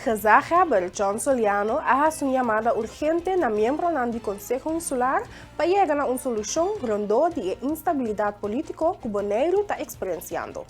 Gezaghebber John Soliano a hasi un yamada urgente na miembronan di Konseho Insular pa yega na un solushon rondó di e instabilidat polítiko ku Boneiru ta eksperensiando.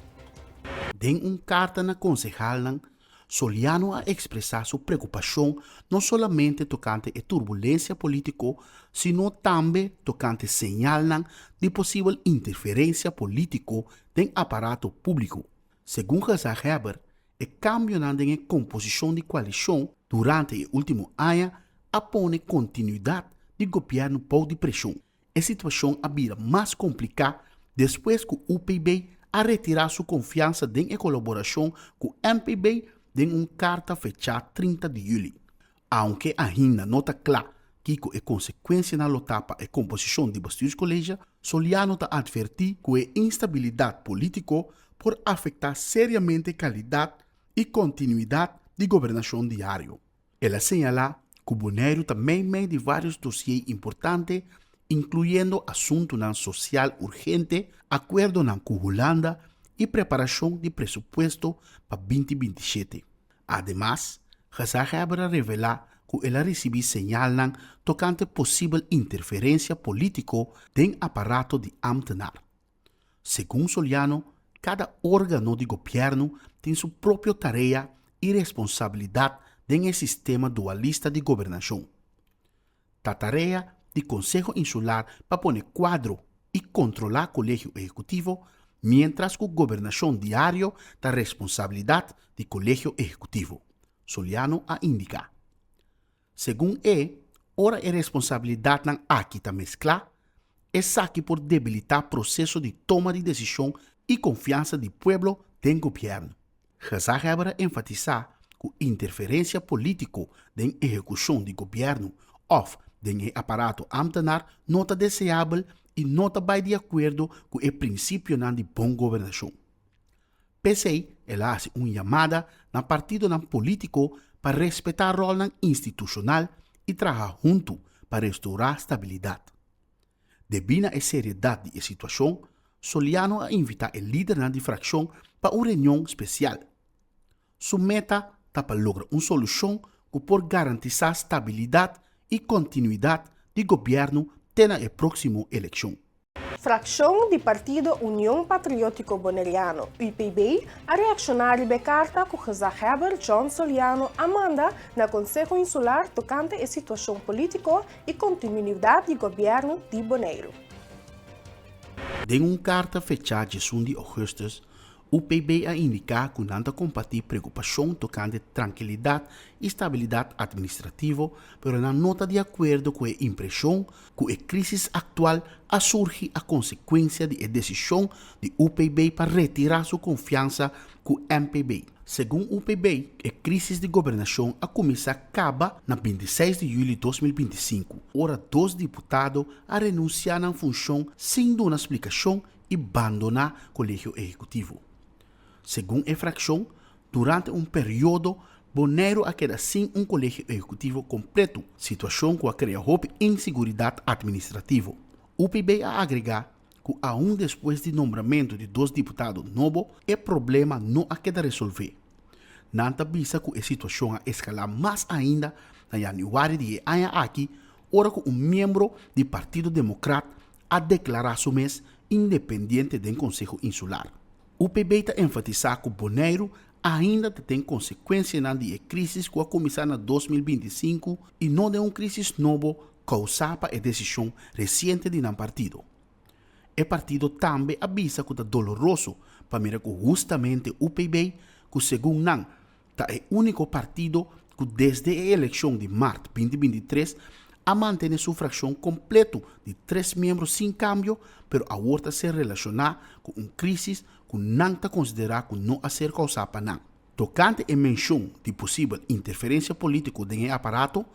Den un karta na konsehalnan, Soliano a ekspresá su preokupashon no solamente tokante e turbulensia polítiko, sino tambe tokante señalnan di posibel interferensia polítiko den aparato públiko. Segun Gezaghebber, E kambionan den e komposishon di koalishon durante e último aña a pone kontinuidat di gobièrnu bou di preshon. E situashon a bira mas kompliká despues ku UPB a retirá su konfiansa den e kolaborashon ku MPB den un karta fechá 30 di yüli. Aunke ainda no ta kla kiko e konsekuensianan lo ta pa e komposishon di Bestuurscollege, Soliano ta atvertí ku e instabilidat polítiko por afektá seriamente kalidat i kontinuidat di gobernashon diario. El a señalá ku Boneiru ta meimei di vários dosié importante, inkluyendo asuntunan sosial urgente, akuerdonan ku Hulanda i preparashon di presupuesto pa 2027. Ademas, Gezaghebber a revelá ku el a risibí señalnan tokante posibel interferensia polítiko den aparato di ámtenar. Segun Soliano, kada órgano di gobièrnu tin su propio tarea i responsabilidat den e sistema dualista di gobernashon. Ta tarea di Konseho Insular pa pone kuadro i kontrolá Kolegio Ehekutivo, miéntras ku gobernashon diario ta responsabilidat di Kolegio Ehekutivo, Soliano a indiká. Segun e, ora e responsabilidatnan aki ta mesklá, esaki por debilitá proseso di toma di desishon i konfiansa di pueblo den gobièrnu. Gezaghebber a enfatisá ku interferensia polítiko den ehekushon di gobièrnu òf den e aparato ámtenar no ta deseabel i no ta bai di akuerdo ku e prinsipionan di bon gobernashon. P'esei el a hasi un yamada na partidonan polítiko pa respetá ròlnan institushonal i traha huntu pa restourá stabilidat. Debí na e seriedat di e situashon, Soliano a invitá e lidernan di frakshon pa un reunion spesial. Su meta ta pa logra un solushon ku por garantisá stabilidat i kontinuidat di gobièrnu te na e próksimo elekshon. Frakshon di partido Union Patriótiko Boneriano, UPB, a reakshoná riba e karta ku gezaghebber John Soliano a manda na Konseho Insular tokante e situashon polítiko i kontinuidat di gobièrnu di Boneiru. Den un karta fechá 11 di ougùstùs, UPB a indiká ku nan ta kompartí preokupashon tokante trankilidat i stabilidat atministrativo, pero nan no ta di akuerdo ku e impreshon ku e krísis aktual a surgi a konsekuensia di e desishon di UPB pa retirá su konfiansa ku MPB. Segun UPB, e krísis di gobernashon a kuminsá kaba na 26 di yüli 2025, ora dos diputado a renunsiá nan funshon sin duna splikashon i bandoná Kolegio Ehekutivo. Segun e frakshon, durante un periodo Boneiru a keda sin un Kolegio Ehekutivo kompletu, situashon ku a krea hopi insiguridat atministrativo. UPB a agregá ku aun despues di nombramentu di dos diputado nobo e problema no a keda resolvé. Nan ta bisa ku e situashon a eskalá mas ainda na yanüari di e aña aki ora ku un miembro di Partido Demokrat a deklará su mes independiente den Konseho Insular. UPB ta enfatisá ku Boneiru ainda ta den konsekuensianan di e krísis ku a kuminsá na 2025 i no den un krísis nobo kousá pa e desishon resiente di nan partido. E partido tambe a bisa ku ta doloroso pa mira ku hustamente UPB, ku segun nan ta e úniko partido ku desde e elekshon di mart 2023 a mantene su frakshon kompleto di tres miembro sin kambio, pero awor ta ser relashoná ku un krísis ku nan ta konsiderá ku no a ser kousá pa nan. Tokante e menshon di posibel interferensia polítiko den e aparato,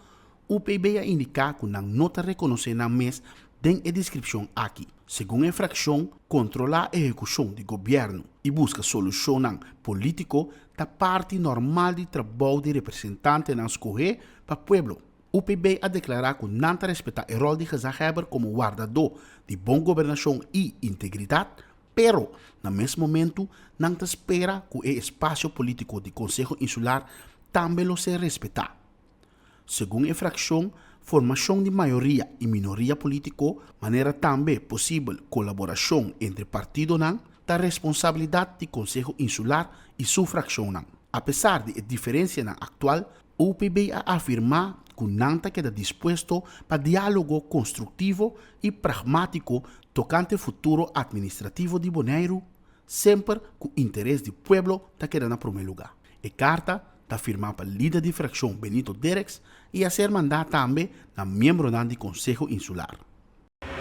UPB a indiká ku nan no ta rekonosé nan mes den e deskripshon aki. Segun e frakshon, kontrolá ehekushon di gobièrnu i buska solushonnan polítiko ta parti normal di trabou di representantenan skohé pa pueblo. UPB a deklará ku nan ta respetá e ròl di gezaghèber komo wardadó di bon gobernashon i integridat, pero na mes momentu nan ta spera ku e espasio polítiko di Konseho Insular tambe lo ser respetá. Segun e frakshon, formashon di mayoria i minoria polítiko, manera tambe posibel kolaborashon entre partidonan, ta responsabilidat di Konseho Insular i su frakshonnan. Apesar di e diferensianan aktual, UPB a afirmá ku nan ta keda dispuesto pa diálogo konstruktivo i pragmátiko tokante futuro atministrativo di Boneiru, semper ku interes di pueblo ta keda na promé lugá. E karta ta firmá pa lider di frakshon Benito Derks i a ser mandá tambe na miembronan di Konseho Insular.